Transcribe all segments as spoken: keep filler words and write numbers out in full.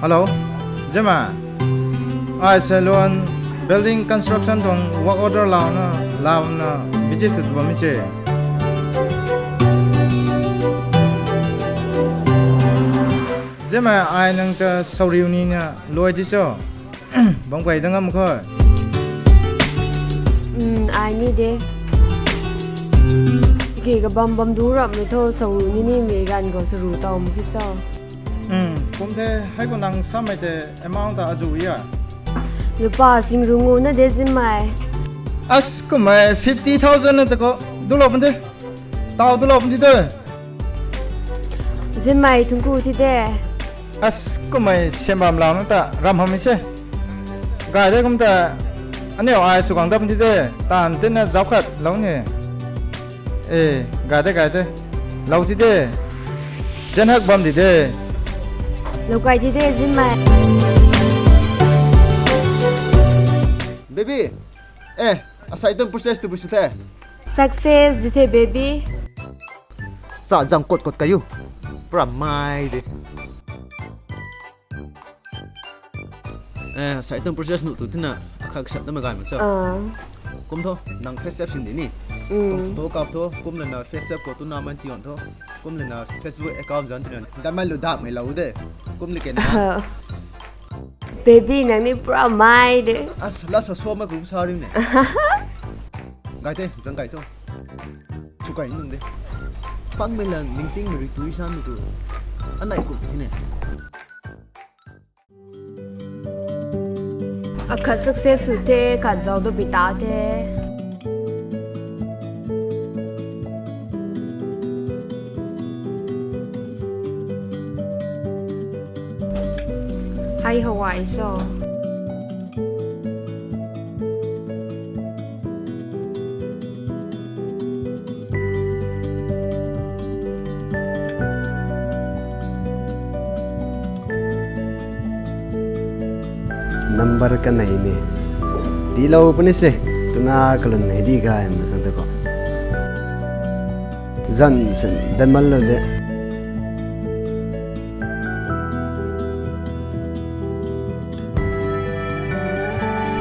Hello, Zema. Ai Sailuan building construction tuang work order launa, launa visit sw bam mi che. Zema, ai nang ta sauriu ni na luai di cho. Bam kai dang am khou. Um, ai ni de. Ki ka bam bam du rap mi tho, sauriu ni ni mi gan go saru tau mi ki cho. Um, kum the, hai ko nang samei te amount ta azu ya. Lupa sing rungu na de Zimai. As kumai fifty thousand na ta ko, du lo pun de. Tau du lo pun de. Zimai thungku thi de. As kumai sembam lau na ta ram ham mi se. Gai de kum ta, aniu ai sukang dap thi de. Tan tin na zauc khat lou ni. E, gai de, gai de. Lou thi de. Zen hak bam di de. Lou kai di de, Zimai. Baby, eh, asai tuang process tu bu sw the. Success di the, baby. Sa zang kot kot kayu. Pura mai de. Eh, asai tuang process nu tu tina, akha kasa ta ma gai ma sa. Ah. Kum tho, nang face app sin di ni. Mm. Kum tho kap tho, kum le na face app ko tu na man tion tho. Kum le na Facebook account zan tina. Dai man lu dak mei lou de. Kum le ken na. Baby, nang ni pura mai de. As, la sa so ma kum sa ri ne. Gai te, zang gai tho. Chu kai nung de. Pang mei la ningting mei ri tui sa mi tu. Anai kum thi ne. Akhat success sw the, khat zau do bi ta the. Hai hawai so. Number kanei ni. Tilou puni se. Tuna kalun nei di gay ma kang ta ko. Zan sen damal lo de.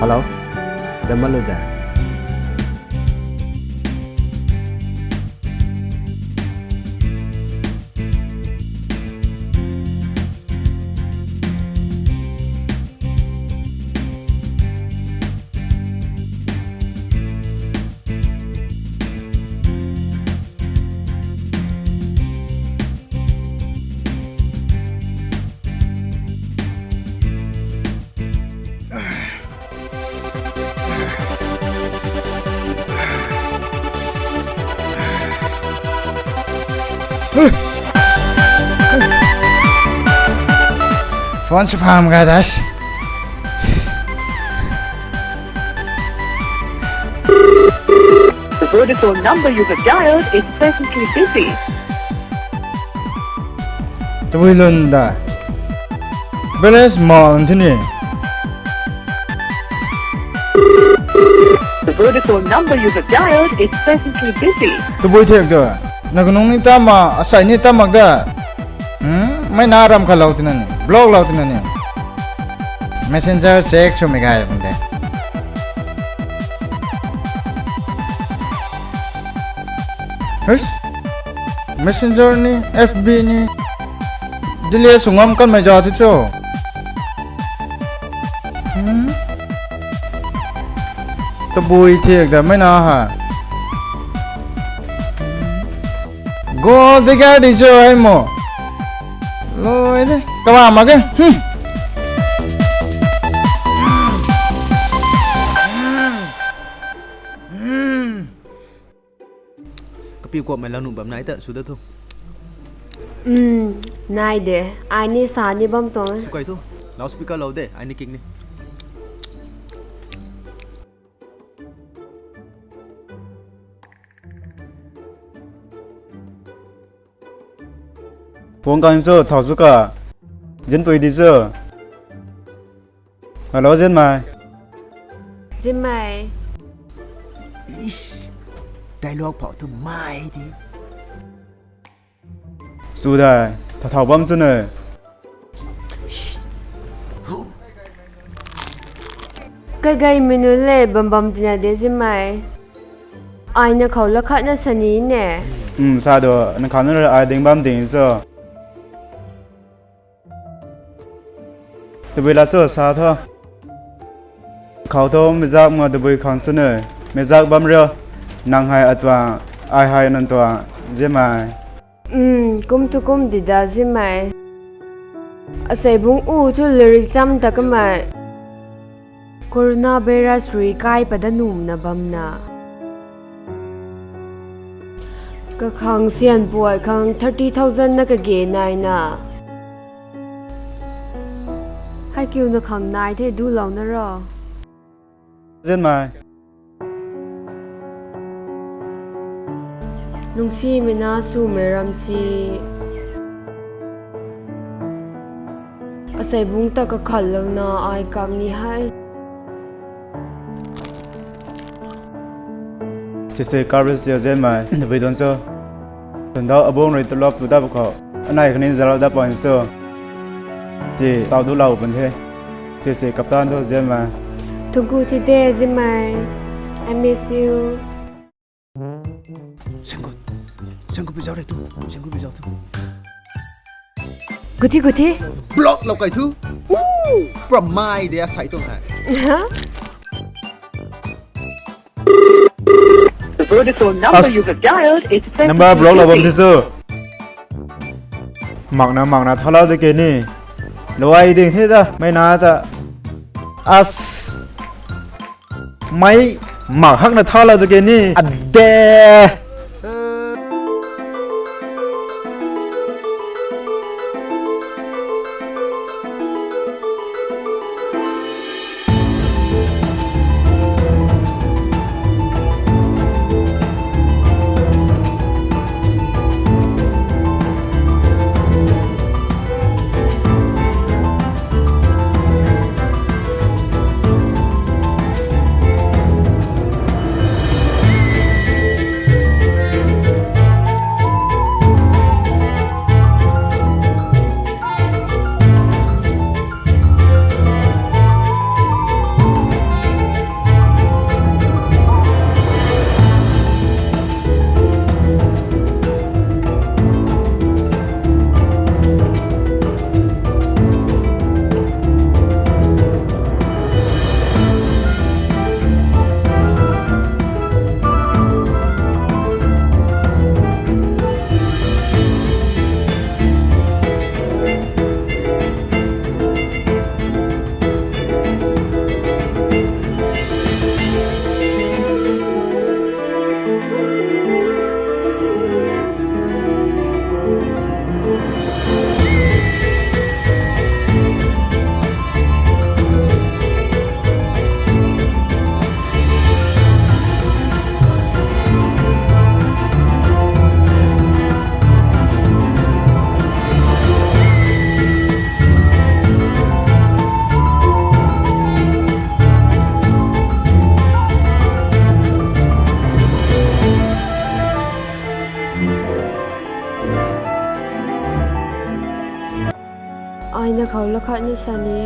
Hello? Damal lo de. Phone sw pham gay das. The Vodafone number you have dialed is presently busy. Tabui lun da. Balance ma lun tini. The Vodafone number you have dialed is presently busy. Tabui thek da. Na kanung ni tam ma, asai ni tam mak da. Hmm? Mei na ram kha lou tina ni. Block lou tina ni. Messenger check sw mi gay bun de. Hush. Messenger ni, F B ni. Delete sw ngam kan mei za tu cho. Hmm? Tabui thek da mei na ha. Gold digger di cho ai mo. Loi de. Kawa ma ke. Hmm. Kapiu kuak mei lang nuh bam nai ta, sw da thu. Um, nai de. Ai ni sa ni bam tuang e. Sw kai thu. Loudspeaker lou de, ai ni kik ni. Phone kang cho, thau chu ka. Zinpui di cho. Hello, Zinmei. Zinmei. Ish, dialogue phou tu mai di. Chu dai, tha thau bam chu ne. Shh, Kagaymei nunc le bam bam tina de Zimmei. Ai na khou la khatna sa ni ne. Hmm, sa do, na khou na ai ding bam ding so. Tabui la cho sa tho. Khou tho mizak ma tabui khang chu ne. Mizak bam rio. Nang hei atuang, ai hei nang tuang, Zimmei. Hmm, kum thu kum di da Zimmei. Asei bung u thu lirik cham ta kamei. Corona virus rui kai pada numna bamna. Kakhang sian puai khang thirty thousand na kage nai na. Hei kiu na khang nai the du lou na ro. Zimmei. Nungsimei na swmei ram si. Asei bung ta kakhat lou na ai kam ni hei. Sisi courage sia Zimmei, tabui don so. Sundau abung rui tulop tu dap khou. Anai kani zalou dap pang so. Ti tau du lau pun the. Sisi kaptan tho Zimmei. Thungku ti de Zimmei. I miss you. Sengkut. Sengkut bijau re tu. Sengkut bijau tu. Guthi, guthi. Block lou kai thu. Woo! Pramai de asai tu hai. The Vodafone number As- you have dialed is Number block lou bam the so. Makna, makna thalau de ke ni. Luai ding the ta, mei na ta. As. Mei mak hakna thalau tu ke ni. Ade. Ai na khou lakhatna sa ni.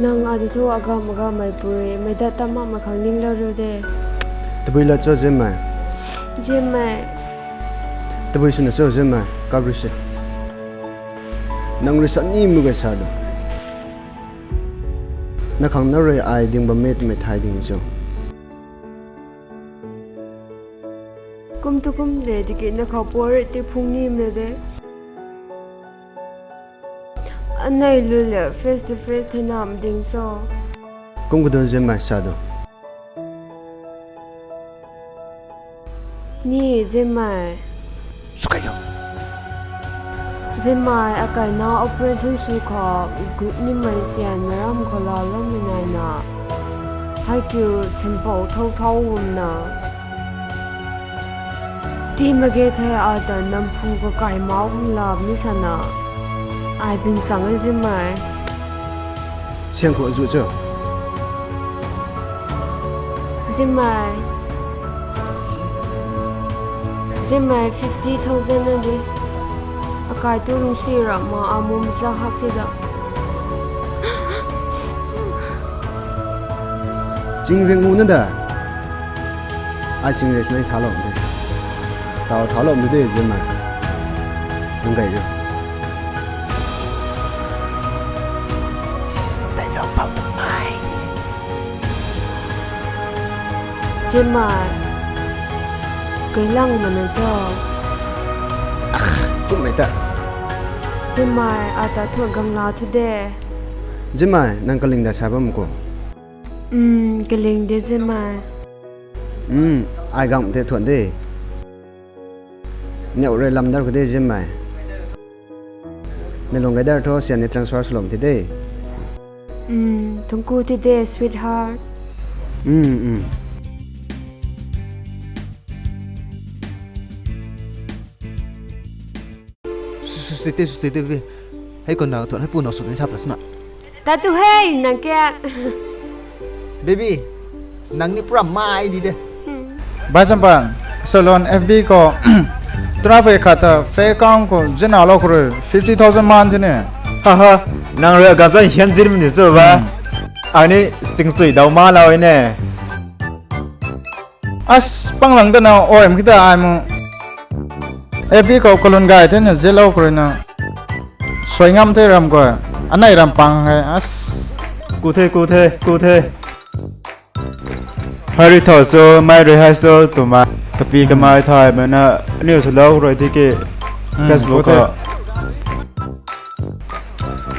Nang adi thu agam agam meipui, meic dat tam makmei khang ninglou riu de. Tabui la cho Zimmei. Zimmei. Tabui swna cho Zimmei, kap rui se. Nang rui sa ni mu gay sa do. Na khang na rui ai ding bam e twmei thay ding cho. Kum tu kum de, tiki na khou puarui ti phung ni mna de. Anei lu le face to face thei nam ding cho. Kum kadun Zimmei sa do. Ni Zimmei. Sukai yo. Zimmei, akai na operation sw khou gut nimei sian maram khou laloumei nai na. Hei kiu simpou thou thou wum na. Ti mak ge the, ai ta nam phung kakai mau hung lap ni sa na. Ai ping chang e Zimmei. Siang khou zu cho. Zimmei. Zimmei, fifty thousand na di. Akai tu lungsi ram ma amum za hak ti da. Chingring u na da. Ai chingring sinai thalou de. Tau thalou de de, Zimai. Nang gay de. Dialogue pau ta mai. Zimai. Kailang mana cho. Ah, kum mai ta. Zimai, ata thu gang la thu de. Zimai, nang kaling da sa bam ko. Um, kaling de Zimai. Um, ai gang te thuan de. Neu rui lam dar khou de Zimai. Nalung gay dar thu sian ni transfer swlou ti de. Um, thungku ti de, sweetheart. Um, um. Su, su, sui te, su, sui te, baby. Hei kon na thuan, hei pu na sut ni sap la suna. Tatu hei, nang kya? Baby, nang ni pura mai di de. Hmm. Bai Champan, salon F B khou, tura pui khat ta fake account khou zina lou khou rui, fifty thousand man ti ni. Ha ha, nang rui ganv zan hian zin mi ni chu ba. Hmm. Ai ni sing sui dau ma lou ne. As, pang lang ta na, oi, mkita ai mu. F B khou kalun gay the na, zilou khou rui na. Suai ngam the ram khou. Anei ram pang hei, as. Ku the, ku the, ku the. Hari thau so, mai rui hai so, tu ma. Tapi kamai thai, mana, aniu swlou rui tiki. Hmm, Facebook ku the. Khou.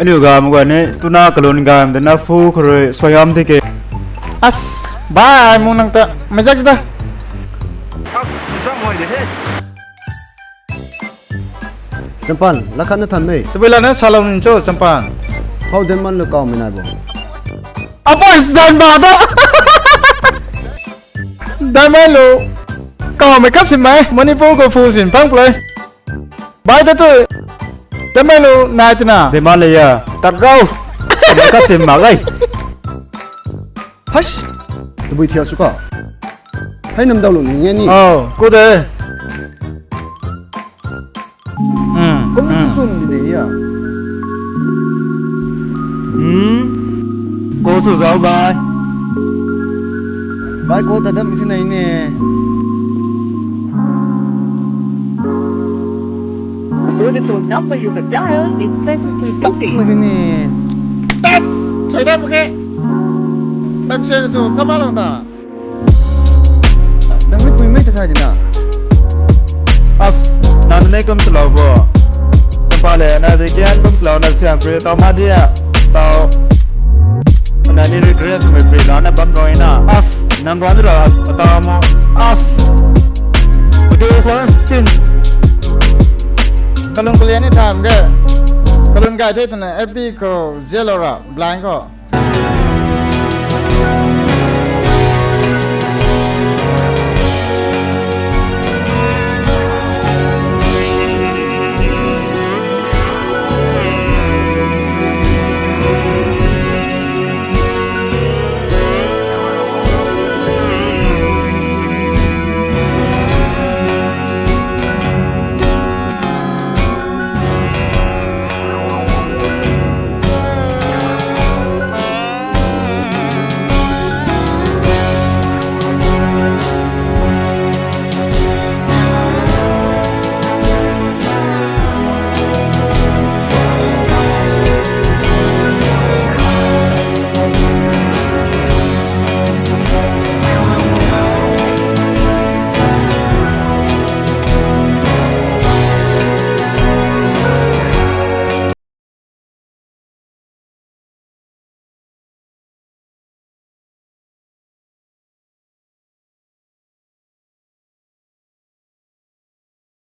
Aniu gam gua ni, tuna kalun gam de na phu khou rui, suai ngam tiki. As, bai, ai mu nang ta, mai zak da. As, zak moi de he. Champan, la khat na than mei. Tabui la na salou nin cho, Champan. How de man lu kau mei nai bo. Apa zan ba da. Dai mai lu. Kau mei khat sim mai. Manipur khou phu sin pang play. Bai ta tu. Dai mai lu nai tina. Dai mai le ya. Tat rau. Kau mei khat sim mak ai. Hash. Tabui thiau su ka. Hei nam dau lu ni nge ni. Oh, ku de. Hmm, kum ni hmm. Sum di de ya. Hmm. Ko su zau bai. Bai ko ta dam ki nai ne. Sorry, the number you have dialed is presently busy. Mak ni. Tas! Chai da mak ke. Tak se tu kama lang ta. Nang ni pui mei ta thai di na. As, nang ni kum swlou bo. Champan le, na de kian kum swlou na siam pri tau ma dia. Tau. Na ni regret mei pri la na bam rui na. As, nang guan ra tau mo. As. Video phone sin. Kalung kalian ni tham ke. Kalun gay the tana F B khou zilou ra, blind khou.